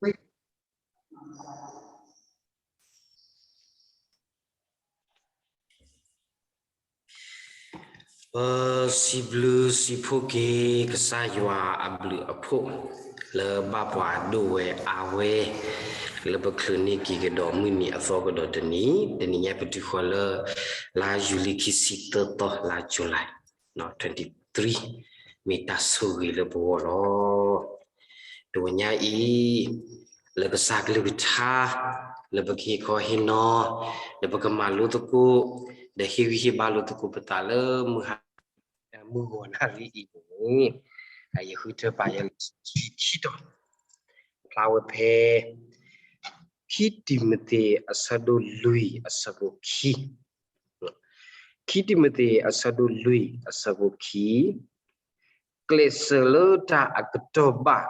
ပစံးဘျုးစံးဖှိၣ်က့ၤကစၢ်ယွၤအဘျုးအဖှိၣ် လၢဘၣ်ပှၤဒိၣ်ဝဲအါဝဲ လၢပချုးန့ၢ်က့ၤကဒီးမုၢ်နံၤအသီကဒီးတနံၤ, တနံၤညါပတုၤဃီၤလၢ လါယူၤလံခံဆံသၢသီ လါ July twenty-three, မ့ၢ်တၢ်ဆိၣ်ဂ့ၤလၢပဂီၢ်လီၤ. တဝီညါအံၤ လၢကစၢ်ကလုၢ်ကထါ လၢပကဟ့ၣ်ခီဟ့ၣ်နီၤ လၢပကမၤလိသကိး ဒီးဟ့ၣ်ဂံၢ်ဟ့ၣ်ဘါလိာ်သကိးပသးလၢမုၢ်ဟါ မုၢ်ဂီၤနၣ်ရံၣ်အံၤန့ၣ် ယဃုထၢပာ်ယဲလံာ်စီဆှံခံတီၤ ဖျါဝဲဖဲ ခံတံၤမသ့း အဆၢဒိၣ်လွံၢ်အဆၢဖိခံ, ခံတံၤမသ့း အဆၢဒိၣ်လွံၢ်အဆၢဖိခံ, ကျဲးစၢးလၢတၢ်အကတီၢ်ဘၣ်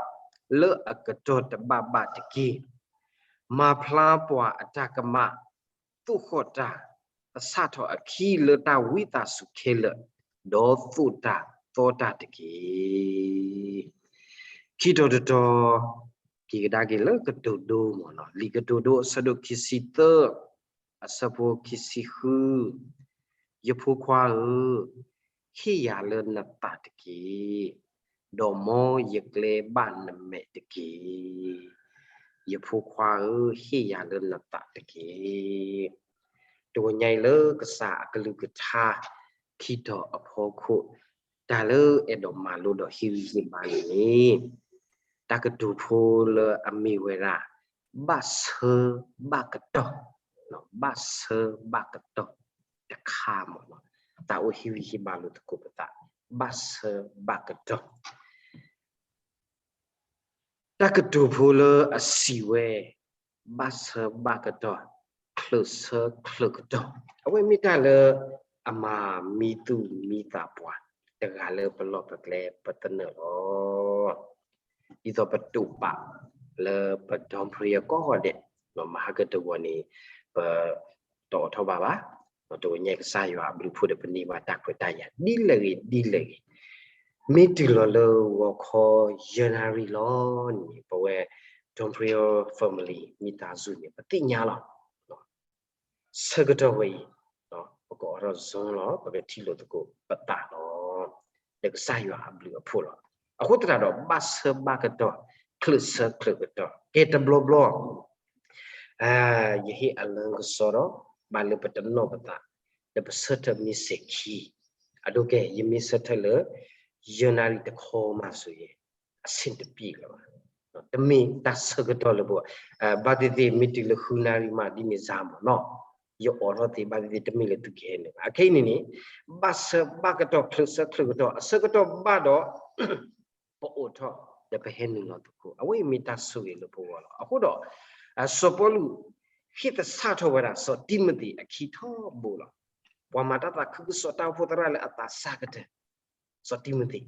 လၢအကတီၢ်တဘၣ်ဘၣ်တက့ၢ်. မၤဖျါပှၤအတၢ်ကမၣ် သိၣ်ဃီၣ်တၢ် သဆၣ်ထီၣ်အခံလၢတၢ်ဝံသးစူၤခဲလၢာ်, ဒီးသိၣ်တၢ်သီတၢ်တက့ၢ်. ခံတီၤတတီၤ က့ၤကဒါက့ၤလၢကတိၤဒိမ့ၢ်နီၤ, လံာ်ကတိၤဒိအဆၢဒိၣ်ခံဆံသၢ အဆၢဖိခံဆံဃု, ယဖိခွါဧၢ, ဟ့ၣ်ယၤလၢနသးတက့ၢ်. ဒီးမ်ယကျဲဘၣ်နမဲာ်တက့ၢ်. ယဖိခွါဧၢ, ဟ့ၣ်ယၤလၢနသးတက့ၢ်. တဝီညါအံၤလၢကစၢ်အကလုၢ်ကထါ ခံတီၤအဖီခိၣ် တၢ်လၢအဲၣ်ဒိးမၤလိဒီးဟ့ၣ်ဂံၢ်ဟ့ၣ်ဘါန့ၣ် တၢ်ကတိၤဖိလၢအမ့ၢ်ဝဲဒၣ် ဘၣ်ဆၢဘၣ်ကတီၢ်, ဘၣ်ဆၢဘၣ်ကတီၢ်တခါမ့ၢ်နီၤ, သးအိၣ်ဟ့ၣ်ဂံၢ်ဟ့ၣ်ဘါလိာ်သကိးပသး ဘၣ်ဆၢဘၣ်ကတီၢ် တၢ်ကတိၤဖိလၢအစံးဝဲ ဘၣ်ဆၢဘၣ်ကတီၢ် ချၢးဆၢချၢးကတီၢ်, အဝဲမ့ၢ်တၢ်လၢအမၤမံသူၣ်မံသးပှၤ တဂၤလၢပလီၢ်ပကျဲပသနၢၣ်လီၤ. ဒ်သိးပတိာ်ပာ်လၢပ Don Prayer ကိးဂီၤဒဲး, မဟါကတဝီၤန့ၣ် ပတအိးထီၣ်ဘၣ်ဘၣ်, တဝီညါကစၢ်ယွၤအဘျုးအဖှိၣ်ဒီးပန့ၢ်ဘၣ်တၢ်ခွဲးတၢ်ယာ် ဒ်လဲၣ်ဂ့ၤဒ်လဲၣ်ဂ့ၤ, မ့ၢ်တုၤလီၤလၢဂီၤခီယဲၢ်နၣ်ရံၣ်လီၤန့ၣ် ပဝဲ Don Prayer Family မိသားစုန့ၣ် ပသ့ၣ်ညါလီၤ. ဆၢကတီၢ်ဝဲအံၤ ပကအိးထီၣ် Zoom လီၤ, ပကထံၣ်လိာ်သကိးပသးလီၤ. ဒီးကစၢ်ယွၤအဘျုးအဖှိၣ်လီၤ. အဃိသတးဒီး ဘၣ်ဆၢဘၣ်ကတီၢ် ချၢးဆၢချၢးကတီၢ် ကဲတဘျီဘျီ ယဟ့ၣ်အလၢကစီဒီး ဘၣ်လၢပတနီၣ်ပသး ဒီးပဆၢထၢၣ်မ့ၢ်စဲၤခံ, အဒိကဲ ယမ့ၢ်ဆၢထၢၣ်လၢ ယဲၢ်နၣ်ရံၣ်တခီမးစ့ၢ်ကီး အဆ့ၣ်တပံၣ်လၢၤဘၣ်. တမ့ၢ်တၢ်ဆၢကတီၢ်လၢပဂီၢ်, ဘၣ်သ့ၣ်သ့ၣ်မ့ၢ်တုၤလၢဃုနၣ်ရံၣ်မး ဒ်န့ၣ်စ့ၢ်မ့ၢ်နီၤ, ယအိးထီၣ်သ့ဘၣ်သ့ၣ်သ့ၣ် တမ့ၢ်လၢသုကဟဲနုာ်ဘၣ်. အခဲအံၤန့ၣ်န့ၣ် ဘၣ်ဆၢဘၣ်ကတီၢ် ချၢးဆၢချၢးကတီၢ် အဆၢကတီၢ်ဘၣ်ဒီး ပအိးထီၣ် ဒီးပဟဲနုာ်လီၤသကိး အဝဲအံၤမ့ၢ်တၢ်ဆိၣ်ဂ့ၤလၢပဂီၢ်လီၤ. အဃိဒီး စီၤပီလူး ဟ့ၣ်သဆၣ်ထီၣ်ဝဲဒၣ် စီၤတံၤမသ့းအခံထီဘိလီၤ. ပှၤမၤတၢ်သးခုကစီၣ်တၢ်အိၣ်ဖှိၣ်သရၣ်လၢအသးစၢ်ကတၢၢ် စီၤတံၤမသ့း,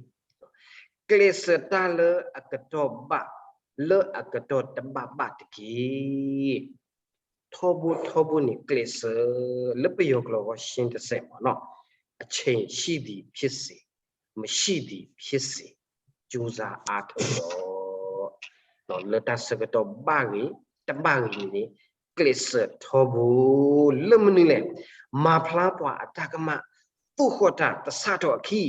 ကျဲးစၢးတၢ်လၢအကတီၢ်ဘၣ် လၢအကတီၢ်တဘၣ်ဘၣ်တက့ၢ်. ထီဘိထီဘိန့ၣ် ကျဲးစၢး လၢပယီၤကျိာ် ရှင်းတစဲးမ့ၢ်နီၤ, အချိန်ရှိသည်ဖြစ်စေ, မရှိသည်ဖြစ်စေ, ကြိုးစားအားထုတ်တော့, လၢတၢ်ဆၢကတီၢ်ဘၣ်ဂ့ၤ တဘၣ်ဂ့ၤန့ၣ်န့ၣ် ကျဲးစၢးထီဘိ လၢမနုၤလဲၣ်, မၤဖျါပှၤအတၢ်ကမၣ် သိၣ်ဃီၣ်တၢ် သဆၣ်ထီၣ်အခံ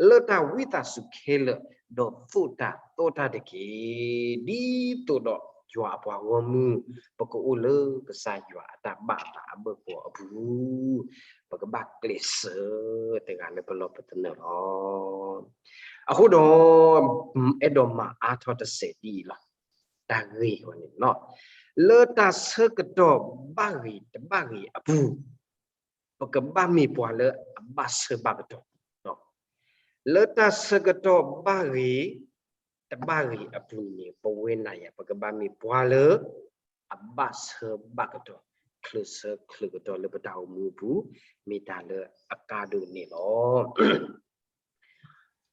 လၢတၢ်ဝံသးစူၤခဲလၢာ် ဒီးသိၣ်တၢ်သီတၢ်တက့ၢ်. ဒ်သိးဒီးယွၤအပှၤဂီၢ်မုၢ် ပကအိၣ်လၢကစၢ်ယွၤအတၢ်ဘၣ်သးအဘၢၣ်စၢၤအပူၤ ပကဘၣ်ကျဲးစၢးတဂၤလၢပလီၢ်ပသနၢၣ်လီၤ. အဃိဒီး အဲၣ်ဒိးမၤအါထီၣ်တစဲးဒ်အံၤလီၤ. တၢ်ဂ့ၢ်ဝဲန့ၣ်လီၤ. လၢတၢ်ဆၢကတီၢ်ဘၣ်ဂ့ၤတဘၣ်ဂ့ၤအပူၤ ပကဘၣ်မ့ၢ်ပှၤလၢအဘၣ်ဆၢဘၣ်ကတီၢ်, လၢတၢ်ဆၢကတီၢ်ဘၣ်ဂ့ၤ တဘၣ်ဂ့ၤအပူၤန့ၣ် ပဝဲနၤယၤ ပကဘၣ်မ့ၢ်ပှၤလၢ အဘၣ်ဆၢဘၣ်ကတီၢ် ချၢးဆၢချၢးကတီၢ်လၢပတၢ်အိၣ်မူအပူၤ မ့ၢ်တၢ်လၢအကါဒိၣ်န့ၣ်လီၤ.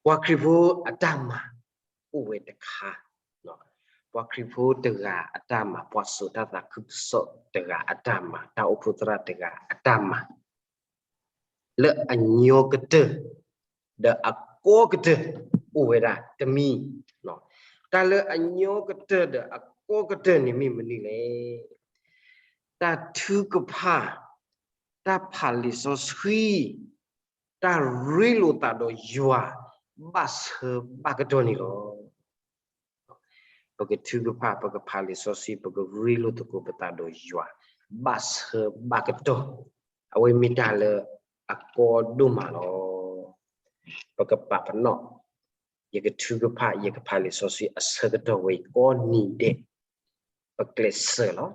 ပှၤခရံာ်ဖိအတၢ်မၤ အိၣ်ဝဲတခါ, ပှၤခရံာ်ဖိတဂၤအတၢ်မၤ, ပှၤစိာ်တၢ်သးခုကစီၣ်တဂၤအတၢ်မၤ, တၢ်အိၣ်ဖှိၣ်သရၣ်တဂၤအတၢ်မၤ လၢအညီကတၢၢ် ဒီးအကီကတၢၢ် အိၣ်ဝဲဒၣ်တမံၤ, တၢ်လၢအညီကတၢၢ်ဒီးအ တၢ်ဘၣ်ဆၢဘၣ်ကတီၢ်ကိးကတၢၢ်န့ၣ်မ့ၢ်မနုၤလဲၣ်. တၢ်ထုကဖၣ်, တၢ်ဖးလံာ်စီဆှံ, တၢ်ရ့လိာ်သးဒီးယွၤ, ဘၣ်ဆၢဘၣ်ကတီၢ်န့ၣ်လီၤ. ပကထုကဖၣ်, ပကဖးလံာ်စီဆှံ, ပကရ့လိာ်သကိးပသးဒီးယွၤ, ဘၣ်ဆၢဘၣ်ကတီၢ်, အဝဲမ့ၢ်တၢ်လၢအကီဒိၣ်မးလီၤ. ပကပာ်ပနီၣ်, ယကထုကဖၣ်, ယကဖးလံာ်စီဆှံအဆၢကတီၢ်ဝဲအံၤ ကိးနံၤဒဲး, ပကျဲးစၢးလီၤ.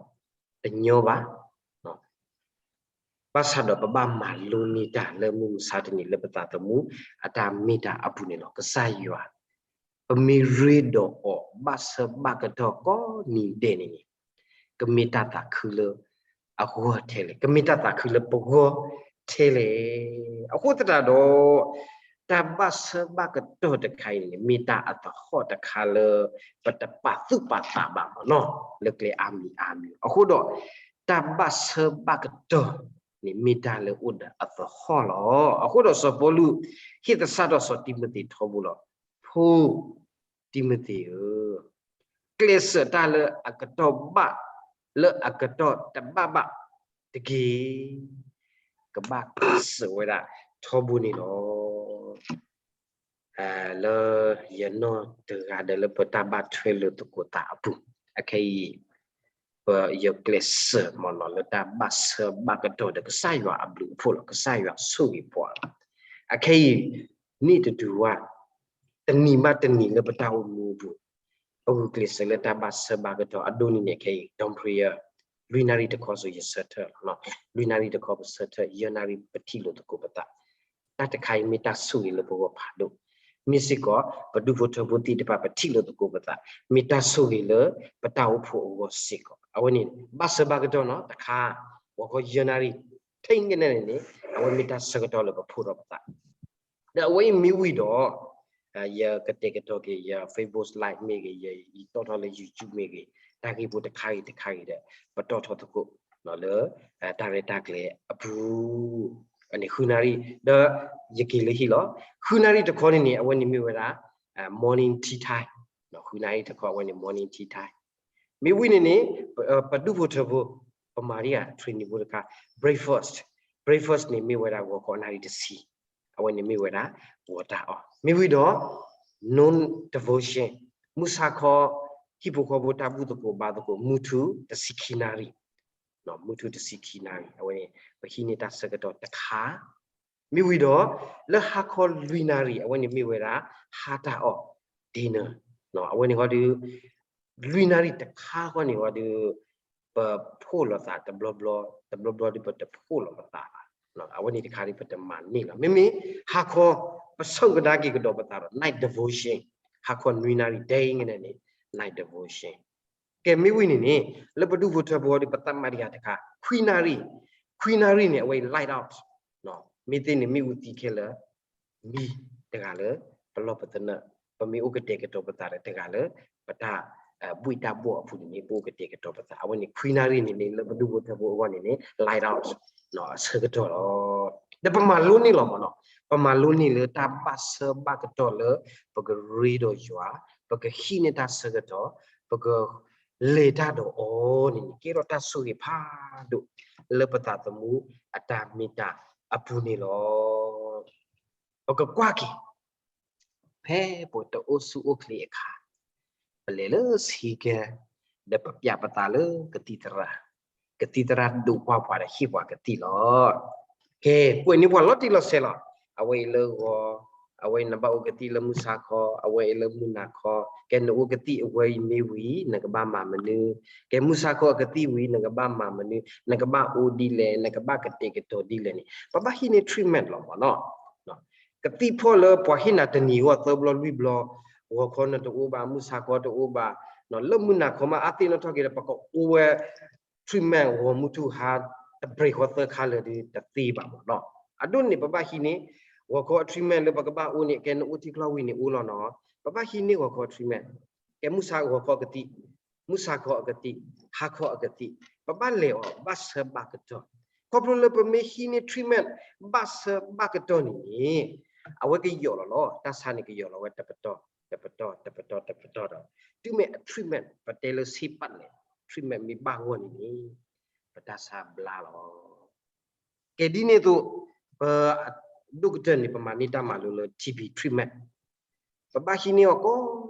တညီဘၣ်. ဘၣ်ဆၣ်ဒီးပဘၣ်မၤလိန့ၢ်တၢ်လၢမုၢ်မဆါတနံၤလၢပသးသမူအတၢ်မ့ၢ်တၢ်အပူၤန့ၣ်လီၤ. ကစၢ်ယွၤ, ပမ့ၢ်ရ့ဒီးအီၤဘၣ်ဆၢဘၣ်ကတီၢ်ကိးနံၤဒဲးန့ၣ်န့ၣ်, ကမ့ၢ်တၢ်သးခုလၢအဂီၢ်ထဲလဲၣ်, ကမ့ၢ်တၢ်သးခုလၢပဂီၢ်ထဲလဲၣ်. အဃိသတးဒီး တၢ်ဘၣ်ဆၢဘၣ်ကတီၢ်တခါအံၤန့ၣ် မ့ၢ်တၢ်အသဟီၣ်တခါလၢ ပတပာ်သူၣ်ပာ်သးဘၣ်မ့ၢ်နီၤ လၢကျဲအါမံၤအါမံၤ. အဃိဒီး တၢ်ဘၣ်ဆၢဘၣ်ကတီၢ်န့ၣ် မ့ၢ်တၢ်လၢအိၣ်ဒီးအသဟီၣ်လီၤ. အဃိဒီးစီၤပီလူး ဟ့ၣ်သဆၣ်ထီၣ်စီၤတံၤမသ့းထီဘိလီၤ. ဖိတံၤမသ့းဧၢ, ကျဲးစၢးတၢ်လၢအကတီၢ်ဘၣ် လၢအကတီၢ်တဘၣ်ဘၣ်တက့ၢ်. ကဘၣ်ကျဲးစၢးဝဲဒၣ်ထီဘိန့ၣ်လီၤ. လၢယနီၢ်တဂၤဒီးလၢပတၢ်ဘၣ်ထွဲလိာ်သကိးသးအပူၤ, အခဲအံၤ ပယကျဲးစၢးမ့ၢ်နီၤ လၢတၢ်ဘၣ်ဆၢဘၣ်ကတီၢ်ဒီးကစၢ်ယွၤအဘျုးအဖှိၣ်လီၤ. ကစၢ်ယွၤဆိၣ်ဂ့ၤပှၤလီၤ. အခဲအံၤ နံၣ်တဒုးဝါ, တနံၤဘၣ်တနံၤလၢပတၢ်အိၣ်မူအပူၤ, ပဂုာ်ကျဲးစၢးလၢတၢ်ဘၣ်ဆၢဘၣ်ကတီၢ်အဒိန့ၣ်န့ၣ် ခဲအံၤ dawn prayer လွံၢ်နၣ်ရံၣ်တခီစိၤယဆၢထၢၣ်လီၤ. လွံၢ်နၣ်ရံၣ်တခီပဆၢထၢၣ်, ယဲၢ်နၣ်ရံၣ်ပထံၣ်လိာ်သကိးပသး. တၢ်တခါအံၤမ့ၢ်တၢ်ဆိၣ်ဂ့ၤလၢပဂီၢ်ဖးဒိၣ်, မ့ၢ်စ့ၢ်ကီး ပဒူၣ်ဖိထၢဖိသ့ၣ်တဖၣ်ပထံၣ်လိာ်သကိးပသး, မ့ၢ်တၢ်ဆိၣ်ဂ့ၤလၢပတၢ်အိၣ်ဖှိၣ်အဂီၢ်စ့ၢ်ကီး. အဝဲန့ၣ် ဘၣ်ဆၢဘၣ်ကတီၢ်နီၤ တခါ, ဂီၤခီယဲၢ်နၣ်ရံၣ်, ထဲကနဲန့ၣ်န့ၣ် အဝဲမ့ၢ်တၢ်ဆၢကတီၢ်လၢပဖှိၣ်ထီၣ်ပသး ဒီးအဝဲအံၤမ့ၢ်ဝံၤဒီး ယကတဲာ်ကတီၤက့ၤ ယ Facebook Live မ့ၢ်ဂ့ၤ, ယတီၣ်ထီၣ်လၢ YouTube မ့ၢ်ဂ့ၤ, တၢ်ဂ့ၢ်ဖိတခါဂ့ၤတခါဂ့ၤဒီး ပတီၣ်ထီၣ်သကိးလၢ တၢ်ရဲၣ်တၢ်ကျဲၤအပူၤန့ၣ် ဃုနၣ်ရံၣ်, ဒီးယက့ၤလၢဟံၣ်လီၤ. ဃုနၣ်ရံၣ်တခီန့ၣ်န့ၣ် အဝဲန့ၣ်မ့ၢ်ဝဲဒၣ် morning tea time, ဃုနၣ်ရံၣ်တခီအဝဲန့ၣ် morning tea time. မ့ၢ်ဝံၤန့ၣ်န့ၣ် ပဒူၣ်ဖိထၢဖိ ပမၤဒံးဧါ training ဖိတခါ breakfast, breakfast န့ၣ်မ့ၢ်ဝဲဒၣ်ဂီၤခီနၣ်ရံၣ်တဆံ, အဝဲန့ၣ်မ့ၢ်ဝဲဒၣ်ဂီၤတၢ်အီၣ်. မ့ၢ်ဝံၤဒီး noon devotion, မုၢ်ဆါခီ ဟံၣ်ဖိဃီဖိတၢ်ဘူၣ်သကိးဘါသကိး မုၢ်ထူၣ်တဆံခံနၣ်ရံၣ်, မုၢ်ထူၣ်တဆံခံနၣ်ရံၣ် အဝဲန့ၣ် ပဟံးန့ၢ်တၢ်ဆၢကတီၢ်တခါ. မ့ၢ်ဝံၤဒီး လၢဟါခီလွံၢ်နၣ်ရံၣ် အဝဲန့ၣ်မ့ၢ်ဝဲဒၣ် ဟါတၢ်အီၣ် dinner, အဝဲန့ၣ်ဃီဒီး လွံၢ်နၣ်ရံၣ်တခါဃီန့ၣ်ဃီဒီး ပဖှိၣ်လိာ်သးတဘျီဘျီ, တဘျီဘျီဒီးပတဖှိၣ်လိာ်ပသးဘၣ်. အဝဲန့ၣ်တခါဒီးပတမၤန့ၢ်လီၤ. မ့မ့ၢ်ဟါခီ ပဆိကဒါက့ၤကဒီးပသးဒီး night devotion, ဟါခီနွံနၣ်ရံၣ် ဒဲကနဲန့ၣ် night devotion. ကဲမ့ၢ်ဝံၤန့ၣ်န့ၣ် လၢပဒူၣ်ဖိထၢဖိဒီး ပသးမၤတဂၤတခါ ခွံနၣ်ရံၣ်, ခွံနၣ်ရံၣ်န့ၣ် အဝဲအံၤ light out, မ့ၢ်သ့န့ၣ်မ့ၢ်အူသံခဲလၢာ် မံတဂၤလၢပလီၢ်ပသနၢၣ်, ပမ့ၢ်အိၣ်ကတဲာ်ကတီၤပသးဒီးတဂၤလၢ ပတၢ်ဘှ့ၣ်တၢ်ဘှီၣ်အပူၤန့ၣ်န့ၣ် ပအိၣ်ကတဲာ်ကတီၤပသး. အဝဲန့ၣ် ခွံနၣ်ရံၣ်န့ၣ်န့ၣ် လၢပဒူၣ်ဖိထၢဖိအဂီၢ်န့ၣ်န့ၣ် light out အဆၢကတီၢ်လီၤ. ဒီးပမၤလိန့ၢ်လီၤမ့ၢ်နီၤ, ပမၤလိန့ၢ်လၢတၢ်ဘၣ်ဆၢဘၣ်ကတီၢ်လၢ ပကရ့ဒီးယွၤ, ပကဟံးန့ၢ်တၢ်ဆၢကတီၢ်, ပက လဲၤတၢ်ဒီးအီၤန့ၣ်န့ၣ် ကဲထီၣ်တၢ်ဆိၣ်ဂ့ၤဖးဒိၣ် လၢပသးသမူအတၢ်မ့ၢ်တၢ်အပူၤန့ၣ်လီၤ. ပကကွၢ်က့ၤ ဖဲပတအိၣ်ဆူၣ်အိၣ်ချ့အခါ ပလဲၤလၢဆံကဲ ဒီးပပျးပသးလၢကသံၣ်သရၣ်, ကသံၣ်သရၣ်ဒိးကွၢ်ပှၤဒီးဟ့ၣ်ပှၤကသံၣ်လီၤ. ကဲ ကွဲးန့ၢ်ပှၤလီၤတံၢ်လီၤဆဲးလီၤ. အဝဲအံၤလၢဂီၤ, အဝဲအံၤနဘၣ်အိၣ်ကသံၣ်လၢမုၢ်ဆါခီ, အဝဲအံၤလၢမုၢ်နၤခီ, ကဲနအိၣ်ကသံၣ်အဝဲအံၤမ့ၢ်ဝံၤ နကဘၣ်မၤမနုၤ, ကဲမုၢ်ဆါခီအကသံၣ်ဝံၤ နကဘၣ်မၤမနုၤ, နကဘၣ်အိၣ်ဒ်လဲၣ်, နကဘၣ်ကတဲာ်ကတီၤဒ်လဲၣ်န့ၣ် ပဘၣ်ဟံးန့ၢ် treatment လီၤမ့ၢ်နီၤ. ကသံၣ်ဖီၣ်လၢပှၤဟ့ၣ်နၤတနံၤဂီၢ်သၢဘျီလွံၢ်ဘျီ, ဂီၤခီနတအိၣ်ဘၣ်, မုၢ်ဆါခီတအိၣ်ဘၣ်, လၢမုၢ်နၤခီမး အါသ့ၣ်နီၣ်ထီၣ်က့ၤဒီး ပကအိၣ်ဝဲ treatment ဂီၤမုၢ်ထူၣ်ဟါ တဘျီဃီသၢခါလၢာ်ဒီး တသ့ဘၣ်မ့ၢ်နီၤ. အဒိန့ၣ် ပဘၣ်ဟံးန့ၢ် ဂီၤခီအ treatment လၢပကဘၣ်အိၣ်န့ၣ် ကဲနအိၣ်ထံချီဝံၤန့ၣ်အိၣ်လီၤနီၤ. ပဘၣ်ဟံးန့ၢ်ဂီၤခီအ treatment, ကဲမုၢ်ဆါဂီၤခီအကသံၣ်, မုၢ်ဆါခီအကသံၣ်, ဟါခီအကသံၣ်, ပဘၣ်လဲၤအီၤဘၣ်ဆၢဘၣ်ကတီၢ်. ခီဖျိလၢပမ့ၢ်ဟံးန့ၢ် treatment ဘၣ်ဆၢဘၣ်ကတီၢ်န့ၣ်န့ၣ် အဝဲကယီၤလီၤလီၤ, တၢ်ဆါန့ၣ်ကယီၤလီၤဝဲတပတီၢ် တပတီၢ် တပတီၢ် တပတီၢ်ဒီး တုၤမ့ၢ်အ treatment ပတဲလၢ ဆေးပတ် န့ၣ် treatment မ့ၢ်ဘၣ်ဂီၢ်န့ၣ်န့ၣ် ပတၢ်ဆါဘျါလီၤ. ကဲဒ်န့ၣ်အသိး ပ ဒိၣ်ကတၢၢ်န့ၣ် ပမၤန့ၢ်တၢ်မၤလိလၢ TB treatment ပဘၣ်ဟံးန့ၢ်အီၤကိး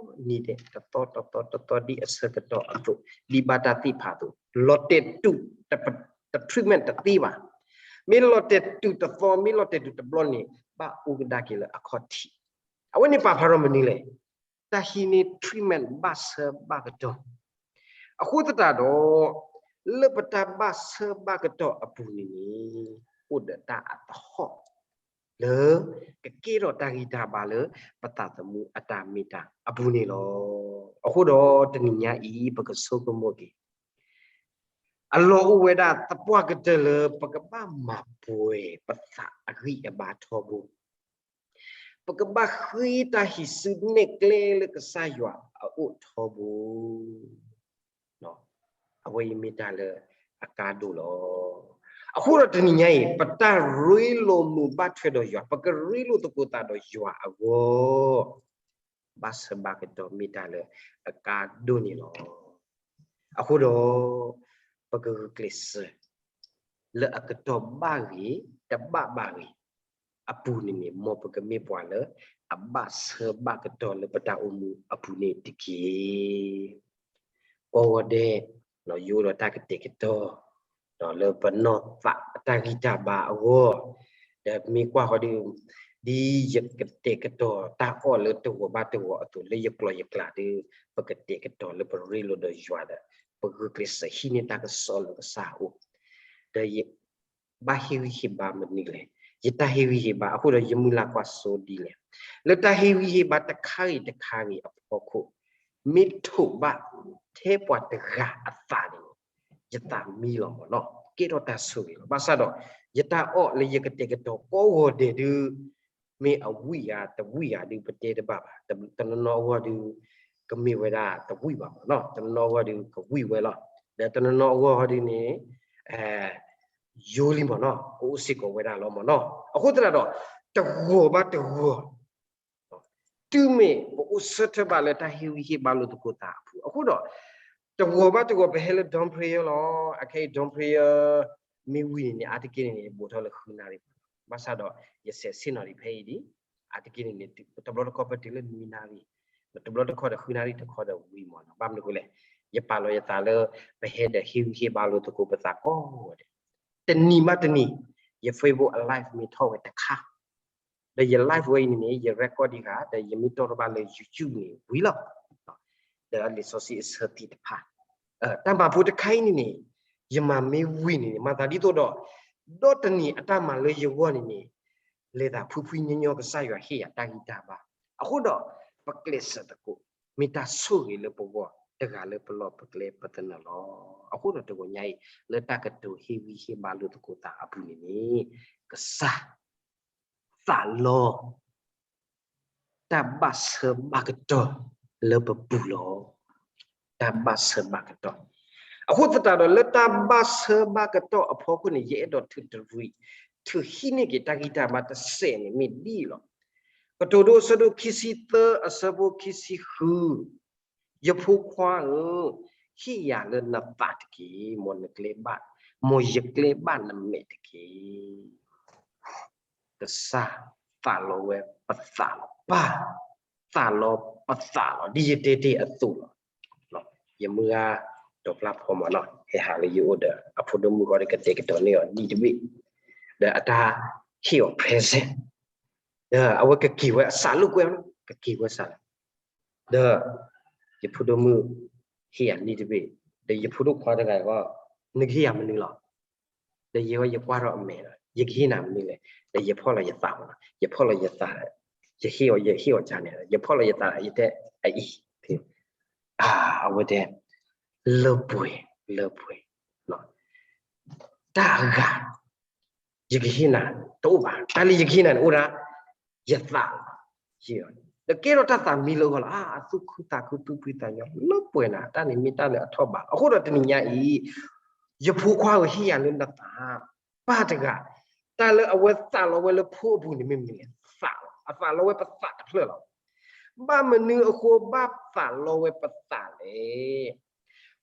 နံၤဒဲး တသီတသီတသီ ဒ်အဆၢကတီၢ်အသိး ဒ်ဘၣ်တၢ်သ့ၣ်ဖးအသိး လီၤတဲာ်တူာ် တ treatment တသ့ဘၣ်. မ့ၢ်လီၤတဲာ်တူာ်တသီ မ့ၢ်လီၤတဲာ်တူာ်တဘျီန့ၣ် ဘၣ်အိၣ်ကဒါက့ၤလၢအခီၣ်ထံး. အဝဲန့ၣ်ပာ်ဖျါထီၣ်မနုၤလဲၣ်. တၢ်ဟံးန့ၢ် treatment ဘၣ်ဆၢဘၣ်ကတီၢ်. အဃိသတးဒီး လၢပတၢ်ဘၣ်ဆၢဘၣ်ကတီၢ်အပူၤန့ၣ်န့ၣ် အိၣ်ဒီးတၢ်အသဟီၣ် လၢကကဲထီၣ်တၢ်ဂံၢ်တၢ်ဘါလၢ ပသးသမူအတၢ်မ့ၢ်တၢ်အပူၤန့ၣ်လီၤ. အဃိဒီးတနံၤညါအံၤ ပကဆိကမိၣ်က့ၤ အလီၢ်အိၣ်ဝဲဒၣ်သပှၢ်ကတၢၢ်လၢ ပကဘၣ်မၤပှဲၤပသးအဂံၢ်အဘါထီဘိ, ပကဘၣ်ဃ့တၢ်ဟံးစုနဲၣ်ကျဲလၢကစၢ်ယွၤအအိၣ်ထီဘိ. အဝဲအံၤမ့ၢ်တၢ်လၢအကါဒိၣ်လီၤ. အဃိဒီးတနံၤညါအံၤ ပတၢ်ရ့လိာ်မုာ်ဘၣ်ထွဲဒီးယွၤ, ပကရ့လိာ်သကိးသးဒီးယွၤအဂီၢ် ဘၣ်ဆၢဘၣ်ကတီၢ်မ့ၢ်တၢ်လၢအကါဒိၣ်န့ၣ်လီၤ. အဃိဒီး ပကဂုာ်ကျဲးစၢး လၢအကတီၢ်ဘၣ်ဂ့ၤ တဘၣ်ဘၣ်ဂ့ၤ အပူၤန့ၣ်န့ၣ် မ်ပကမ့ၢ်ပှၤလၢ အဘၣ်ဆၢဘၣ်ကတီၢ်လၢပတၢ်အိၣ်မူအပူၤန့ၣ်တက့ၢ်. ကိးဂီၤဒဲး ယအိၣ်ဒီးတၢ်ကတဲာ်ကတီၤ လၢပနီၢ်သးတၢ်ဂံၢ်တၢ်ဘါအဂီၢ်, ဒီးမ့ၢ်ကွၢ်ဃီဒုး ဒ်ယကတဲာ်ကတီၤတၢ်အီၣ်လၢတဂီၤဘၣ်တဂီၤအသိး လၢယကျိာ်ယကျဲဒုး ပကတဲာ်ကတီၤလၢပရ့လိာ်ဒီးယွၤဒီး ပဂုာ်ကျဲးစၢးဟံးန့ၢ်တၢ်ကစီၣ်လၢကစၢ်အအိၣ်, ဒီးယ ဘၣ်ဟ့ၣ်ဂံၢ်ဟ့ၣ်ဘါမနုၤလဲၣ်. ယတၢ်ဟ့ၣ်ဂံၢ်ဟ့ၣ်ဘါ အဃိဒီးယမုၢ်လၢ်ကွၢ်စိဒ်လဲၣ်. လၢတၢ်ဟ့ၣ်ဂံၢ်ဟ့ၣ်ဘါတခါဂ့ၤတခါဂ့ၤအဖီခိၣ် မ့ၢ်ထိးဘၣ်ထဲပှၤတဂၤအသးန့ၣ် ယသးမံလီၤမ့ၢ်နီၤ, ကဲထီၣ်တၢ်ဆိၣ်ဂ့ၤလီၤ. ဘၣ်ဆၣ်ဒီး ယတၢ်အီၣ်လၢယကတဲာ်ကတီၤကိးဂီၤဒဲးဒုး မ့ၢ်အဝံၣ်ဧါတဝံၣ်ဧါဒုး ပတဲတဘၣ်ဘၣ်. တနီၤနီၤအဂီၢ်ဒုး ကမ့ၢ်ဝဲဒၣ်တဝံၣ်ဘၣ်မ့ၢ်နီၤ, တနီၤနီၤအဂီၢ်ဒုးကဝံၣ်ဝဲလီၤ. ဒီးတနီၤနီၤအဂီၢ်ဒုးန့ၣ် ယိလံမ့ၢ်နီၤ, ကအိၣ်စ့ၢ်ကီးဝဲဒၣ်လီၤမ့ၢ်နီၤ. အဃိသတးဒီး တဂီၤဘၣ်တဂီၤ တုၤမ့ၢ်ပအိၣ်ဆၢထၢၣ်ဘၣ်လၢတၢ်ဟ့ၣ်ဂံၢ်ဟ့ၣ်ဘါလိာ်သကိးသးအပူၤ အဃိဒီး တဂီၤဘၣ်တဂီၤ ပဟဲလၢ dawn prayer လီၤ. အခဲအံၤ dawn prayer မ့ၢ်ဝံၤန့ၣ်န့ၣ် အါတက့ၢ်န့ၣ်န့ၣ် ဘူးထီၣ်လၢဃုနၣ်ရံၣ်. ဘၣ်ဆၣ်ဒီး ယဆဲးဆ့ၣ်နီၤဒံးဖဲအံၤဒံး အါတက့ၢ်န့ၣ်န့ၣ် တဘျီတခီၣ်ပတုၤလၢနွံနၣ်ရံၣ်, တဘျီတခီၣ်ဒီးဃုနၣ်ရံၣ်တခီဒီးဝံၤမ့ၢ်နီၤ. ဘၣ်မနုၤအဃိလဲၣ်, ယပာ်လီၤယသးလၢ ပဟဲဒီးဟ့ၣ်ဂံၢ်ဟ့ၣ်ဘါလိာ်သကိးပသးကိးဂီၤဒဲး, တနံၤဘၣ်တနံၤ ယ Facebook အ live မ့ၢ်ထီၣ်ဝဲတခါ ဒီးယ live ဝဲအံၤန့ၣ်န့ၣ် ယ record ဒံးဃာ် ဒီးယမ့ၢ်တီၢ်ထီၣ်ဘၣ်လၢ YouTube န့ၣ်ဝံၤလီၤ. ဒီးလံာ်စီဆှံအဆၢသ့ၣ်တဖၣ် တၢ်မၤဖိတခါအံၤန့ၣ်န့ၣ် ယမၤမ့ၢ်ဝံၤန့ၣ်န့ၣ် မၤသးဒ်သိးဒီး ဒီတနံၤအတၢ်မၤလၢယဂီၢ်န့ၣ်န့ၣ် လဲၤသးဖှံဖှံညီညီ ကစၢ်ယွၤဟ့ၣ်ယၤတၢ်ဂံၢ်တၢ်ဘါ, အဃိဒီး ပကျဲးစၢးသကိး မ့ၢ်တၢ်ဆိၣ်ဂ့ၤလၢပဂီၢ် တဂၤလၢပလီၢ်ပကျဲပသနၢၣ်လီၤ. အဃိဒီးတဂီၤညါအံၤ လၢတၢ်ကတိၤဟ့ၣ်ဂံၢ်ဟ့ၣ်ဘါလိာ်သကိးသးအပူၤန့ၣ်န့ၣ် ကစၢ် သးလီ တၢ်ဘၣ်ဆၢဘၣ်ကတီၢ်လၢပပူၤလီၤ. တၢ်ဘၣ်ဆၢဘၣ်ကတီၢ်. အဃိသတးဒီး လၢတၢ်ဘၣ်ဆၢဘၣ်ကတီၢ်အဖီခိၣ်န့ၣ် ယအဲၣ်ဒိးထုးတရံး ထုးဟံးန့ၢ်က့ၤတၢ်ဂံၢ်တၢ်ဘါတစဲးန့ၣ် မ့ၢ်ဒ်အံၤလီၤ. ကတိၤဒိအဆၢဒိၣ်ခံဆံသၢ အဆၢဖိခံဆံဃု ယဖိခွါဧၢ, ဟ့ၣ်ယၤလၢနသးတက့ၢ်. မ်နကျဲဘၣ်, မ်ယကျဲဘၣ်နမဲာ်တက့ၢ်. ကစၢ်သးလီဝဲပသးလီၤ. ပၢ်သးလီပသးလီၤ ဒ်ယတဲတ့ၢ်အသိးလီၤ. ယမုၢ်ဂၤ ဒီးဖျါဖီမးနီၤ ဟဲဟးလၢယအိၣ်ဒီး အဖိဒိၣ်မုၣ်ဃီဒီး ကတဲာ်ကတီၤန့ၢ်အီၤဒ်တဘ့ၣ်, ဒီးအတၢ်ဟ့ၣ်အီၤ present, ဒီးအဝဲကက့ၤဝဲအစးလိာ်ကွဲ, ကက့ၤဝဲစးလီၤ. ဒီးယဖိဒိၣ်မုၣ်ဟ့ၣ်ယၤနံၣ်တဘ့ၣ်, ဒီးယဖိဒိၣ်ခွါတဂၤအံၤ နကဟ့ၣ်ယၤမနုၤလီၤ. ဒီးယဲယကွၢ်ထီၣ်အမဲာ်ဒီး ယကဟ့ၣ်နၤမနုၤလဲၣ်. ဒီးယဖီၣ်လီၤယသးမး, ယဖီၣ်လီၤယသး, ယဟ့ၣ်အီၤ ယဟ့ၣ်အီၤကန့ၣ်, ယဖီၣ်လီၤယသးဒီး ယတဲအအံၤ, အဝဲတဲ လၢပှဲၤ လၢပှဲၤ, တၢ်အဂၤ ယကဟ့ၣ်နၤ တအိၣ်ဘၣ်, တၢ်လၢယကဟ့ၣ်နၤန့ၣ် အိၣ်ဒၣ် ယသးလီၤ. ဒီးကဲထီၣ်တၢ်သးမံလၢအဂီၢ်လီၤ. အသူၣ်ခုသးခု သူၣ်ဖှံသးညီ လၢပှဲၤနၤ, တၢ်န့ၣ်မ့ၢ်တၢ်လၢအထီၣ်ဘးလီၤ. အဃိဒီးတနံၤညါအံၤ ယဖိခွါဧၢ ဟ့ၣ်ယၤလၢနသး, ပၢ်တဂၤ တၢ်လၢအဝဲသးလီဝဲလၢဖိအပူၤန့ၣ် မ့ၢ်မနုၤလဲၣ်. သးလီၤ, အသးလီဝဲပသးတဖျၢၣ်လီၤ. ဘၣ်မနုၤအဃိဘၣ်သးလီဝဲပသးလဲၣ်.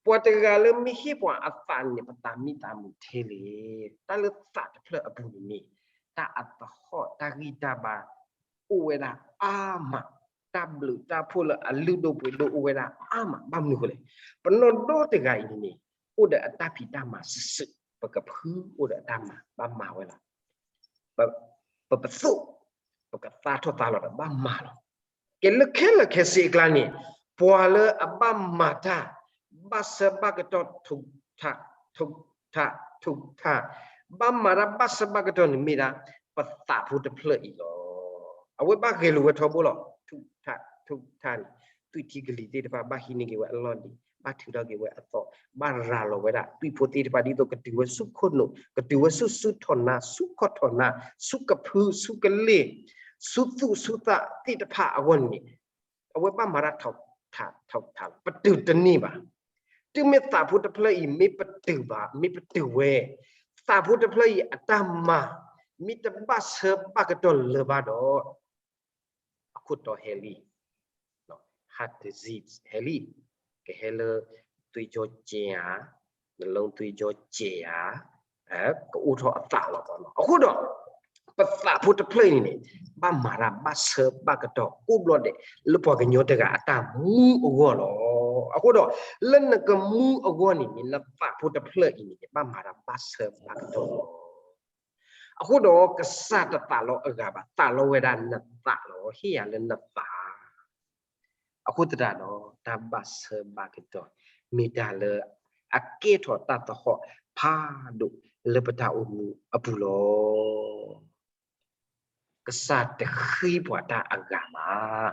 ပှၤတဂၤလၢမ့ၢ်ဟ့ၣ်ပှၤအသးန့ၣ် ပသးမံသးမုာ်ထဲလဲၣ်. တၢ်လၢသးတဖျၢၣ်အပူၤန့ၣ်န့ၣ် တၢ်အသဟီၣ်တၢ်ဂံၢ်တၢ်ဘါ အိၣ်ဝဲဒၣ်အါမး, တၢ်ဘျုးတၢ်ဖှိၣ်လၢအလုၢ်ဒိၣ်ပှ့ၤဒိၣ်အိၣ်ဝဲဒၣ်အါမး. ဘၣ်မနုၤအဃိလဲၣ်. ပနီၢ်ဒီတဂၤအံၤန့ၣ်န့ၣ် အိၣ်ဒီးအတၢ်ဖံးတၢ်မၤစုာ်စုာ်, ပကဖုအိၣ်ဒီးအတၢ်မၤ ဘၣ်မၤဝဲလီၤ. ပ, ပပသိၣ်, ပကသါထီၣ်သါလီၤဒီးဘၣ်မၤလီၤ. ကဲလၢခဲလၢာ်ခဲဆ့အကျါန့ၣ်, ပှၤလၢအဘၣ်မၤတၢ် ဘၣ်ဆၢဘၣ်ကတီၢ် ထုးထး, ထုးထး, ထုးထး, ဘၣ်မၤတၢ်ဘၣ်ဆၢဘၣ်ကတီၢ်န့ၣ်မ့ၢ်ဒၣ် ပသးဖိတဖျၢၣ်အံၤလီၤ. အဝဲဘၣ်ဂဲၤလိာ်ဝဲထီဘိလီၤ. ထုးထး, ထုးထးန့ၣ် သွံၣ်ထံကလံၤသ့ၣ်တဖၣ် ဘၣ်ဟံးန့ၢ်က့ၤဝဲအလီၢ်လံၤ, ဘၣ်ထုးထီၣ်က့ၤဝဲအသီ, ဘၣ်ရၤလီၤဝဲဒၣ် သွံၣ်ဖိသ့ၣ်တဖၣ် ဒ်သိးကတုၤဝဲဆူခိၣ်နူာ်, ကတုၤဝဲဆူစုထီၣ်နါ, ဆူခီၣ်ထီၣ်နါ, ဆူကဖု, ဆူကလ့ၢ်, ဆူသူၣ်ဆူသးသ့ၣ်တဖၣ်အဂီၢ်န့ၣ်, အဝဲဘၣ်မၤတၢ်ထုးထး, ထုးထးလီၤ. ပတုာ်တန့ၢ်ဘၣ်. တုၤမ့ၢ်သးဖိတဖျၢၣ်အံၤ မ့ၢ်ပတုာ်ဘၣ်, မ့ၢ်ပတုာ်ဝဲ, သးဖိတဖျၢၣ်အံၤအတၢ်မၤ မ့ၢ်တဘၣ်ဆၢဘၣ်ကတီၢ်လၢၤဘၣ်ဒီး အခိၣ်တီဟဲလံ, heart disease ဟဲလံ, ကဟဲလၢ သွေးကြောကျဲဧါ, နှလုံးသွေးကြောကျဲဧါ, ကအိၣ်ထီၣ်အသးလီၤ. အဃိဒီး ပသးဖိတဖျၢၣ်အံၤန့ၣ် ဘၣ်မၤတၢ်ဘၣ်ဆၢဘၣ်ကတီၢ် ကိးဘျီဒဲး လၢပှၤကညီတဂၤအတၢ်မူအဂီၢ်လီၤ. အဃိဒီး လၢနကမူအဂီၢ်န့ၣ်န့ၣ် နသးဖိတဖျၢၣ်အံၤန့ၣ် ဘၣ်မၤတၢ်ဘၣ်ဆၢဘၣ်ကတီၢ်လီၤ. အဃိဒီး ကစၢ်တသးလီအဂၤဘၣ်, သးလီဝဲဒၣ်နသးလီၤ, ဟ့ၣ်ယၤလၢနသး. အဃိသတးဒီး တၢ်ဘၣ်ဆၢဘၣ်ကတီၢ် မ့ၢ်တၢ်လၢ အကဲထီၣ်တၢ်သဟီၣ်ဖးဒိၣ်လၢပတၢ်အိၣ်မူအပူၤလီၤ. ကစၢ်တဃ့ပှၤတၢ်အဂၤဘၣ်,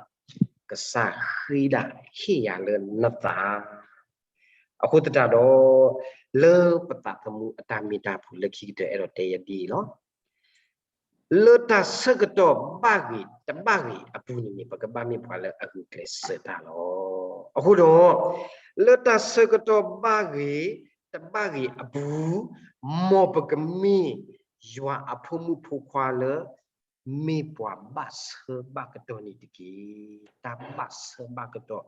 ကစၢ်ဃ့ဒၣ်ဟ့ၣ်ယၤလၢနသး. အဃိသတးဒီး လၢပသးသမူအတၢ်မ့ၢ်တၢ်ပူၤ လၢခံကတၢၢ်အဲၣ်ဒိးတဲယၤဒ်အံၤလီၤ. လၢတၢ်ဆၢကတီၢ်ဘၣ်ဂ့ၤတဘၣ်ဂ့ၤအပူၤန့ၣ်န့ၣ် ပကဘၣ်မ့ၢ်ပှၤလၢအဂုာ်ကျဲးစၢးတၢ်လီၤ. အဃိဒီး လၢတၢ်ဆၢကတီၢ်ဘၣ်ဂ့ၤတဘၣ်ဂ့ၤအပူၤ, မ်ပကမ့ၢ်ယွၤအဖိမုၣ်ဖိခွါလၢ မ့ၢ်ပှၤဘၣ်ဆၢဘၣ်ကတီၢ်န့ၣ်တက့ၢ်. တၢ်ဘၣ်ဆၢဘၣ်ကတီၢ်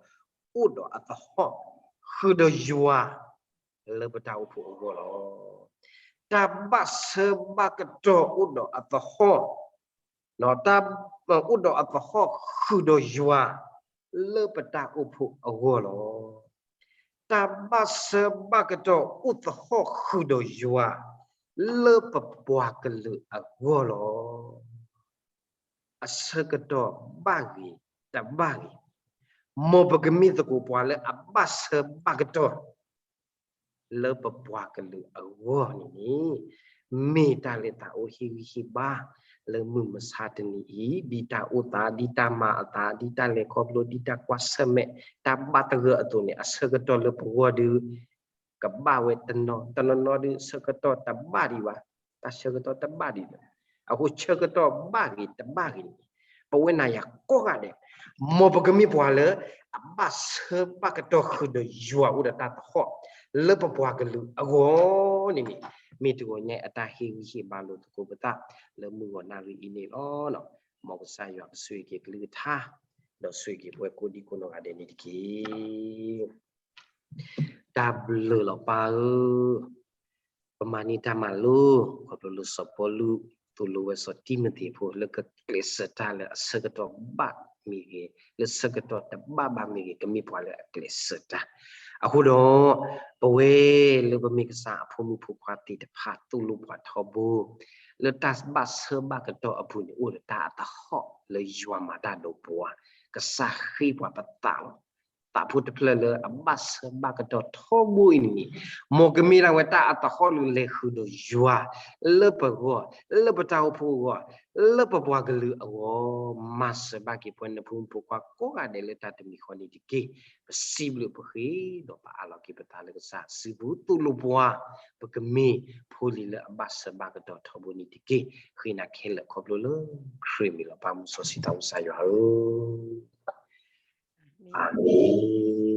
အိၣ်ဒီးအသဟီၣ် ဃုာ်ဒီးယွၤ လၢပတၢ်အိၣ်ဖှိၣ်အဂီၢ်လီၤ. တၢ်ဘၣ်ဆၢဘၣ်ကတီၢ်အိၣ်ဒီးအသဟီၣ်, တၢ်အိၣ်ဒီးအသဟီၣ်ဃုာ်ဒီးယွၤ လၢပတၢ်အိၣ်ဖှိၣ်အဂီၢ်လီၤ. တၢ်ဘၣ်ဆၢဘၣ်ကတီၢ်အိၣ်သဟီၣ်ဃုာ်ဒီးယွၤ လၢပပှၤကလုာ်အဂီၢ်လီၤ. အဆၢကတီၢ်ဘၣ်ဂ့ၤတဘၣ်ဂ့ၤ, မ်ပကမ့ၢ်သကိးပှၤလၢအဘၣ်ဆၢဘၣ်ကတီၢ် လၢပပှၤကလုာ်အဂီၢ်န့ၣ်န့ၣ် မ့ၢ်တၢ်လၢသးအိၣ်ဟ့ၣ်ဂံၢ်ဟ့ၣ်ဘါ လၢမုၢ်မဆါတနံၤအံၤ ဒ်တၢ်အိၣ်သး ဒ်တၢ်မၤအသး ဒ်တၢ်လဲၤခီဖျိ ဒ်တၢ်ကွၢ်ဆၢၣ်မဲာ် တၢ်ဘၣ်သဂၢၢ်အသိးန့ၣ် အဆၢကတီၢ်လၢပဂီၢ်ဒီး ကဘၣ်ဝဲတနီၤ တနီၤနီၤဒီး ဆၢကတီၢ်တဘၣ်ဒံးဘၣ်, တၢ်ဆၢကတီၢ်တဘၣ်ဒံးဘၣ်. အဃိဆၢကတီၢ်ဘၣ်ဂ့ၤတဘၣ်ဂ့ၤန့ၣ် ပဝဲနၤယၤကိးဂၤဒဲး မ်ပကမ့ၢ်ပှၤလၢ အဘၣ်ဆၢဘၣ်ကတီၢ်ဃုာ်ဒီးယွၤအိၣ်ဒီးတၢ်သဟီၣ် လၢပပှၤကလုာ်အဂီၢ်န့ၣ်န့ၣ် မ့ၢ်တဂီၤညါအတၢ်ဟ့ၣ်ဂံၢ်ဟ့ၣ်ဘါလိာ်သကိးပသး လၢမုၢ်ဂီၤနၣ်ရံၣ်အံၤန့ၣ်လီၤ. မ်ကစၢ်ယွၤကဆိၣ်ဂ့ၤက့ၤကလုၢ်ကထါ ဒီးဆိၣ်ဂ့ၤက့ၤပဝဲကိးဒံကိးနီၢ်ဂၤဒဲးန့ၣ်တက့ၢ်. တၢ်ဘျုးလီၤပၢ်ဧၢ, ပမၤန့ၢ်တၢ်မၤလိ ခီဖျိလၢစီၤပီလူး သိၣ်လိဝဲစီၤတံၤမသ့းဖိ လၢကကျဲးစၢးတၢ်လၢအဆၢကတီၢ်ဘၣ်မ့ၢ်ဂ့ၤ, လၢဆၢကတီၢ်တဘၣ်ဘၣ်မ့ၢ်ဂ့ၤ ကမ့ၢ်ပှၤလၢအကျဲးစၢးတၢ်. အဃိဒီး ပဝဲလၢပမ့ၢ်ကစၢ်အဖိမုၣ်ဖိခွါသ့ၣ်တဖၣ် သိၣ်လိပှၤထီဘိ လၢတၢ်ဘၣ်ဆၢဘၣ်ကတီၢ်အပူၤန့ၣ် အိၣ်ဒီးတၢ်အသဟီၣ်လၢယွၤမၤတၢ်ဒိးပှၤ, ကစၢ်ဃ့ပှၤပသးလီၤ. သးဖိတဖျၢၣ်လၢအဘၣ်ဆၢဘၣ်ကတီၢ်ထီဘိအံၤန့ၣ်န့ၣ် မ်ကမ့ၢ်ဒၣ်ဝဲတၢ်အသဟီၣ်လၢလဲၤဃုာ်ဒီးယွၤ လၢပဂီၢ်, လၢပတၢ်အိၣ်ဖှိၣ်အဂီၢ်, လၢပပှၤကလုာ်အဂီၢ်, မၤစၢၤဘၣ်က့ၤပှၤနၢ်ဖိမုၣ်ဖိခွါကိးဂၤဒဲးလၢတၢ်တမံၤဃီန့ၣ်တက့ၢ်. ပစံးဘျုးပဃ့ဒီးပအးလီၤက့ၤပသးလၢကစၢ်စုပူၤ သိၣ်လိပှၤ ပကမ့ၢ်ဖိလံၤလၢအဘၣ်ဆၢဘၣ်ကတီၢ်ထီဘိန့ၣ်တက့ၢ်. ဃ့နၤခဲလၢာ်ခီဖျိလၢ ခရံာ်မံၤလီၤ ပၢ်မုၢ်စီဆှံသးမုၢ်ကစၢ်ယွၤဧၢ, အၤမ့ၣ်.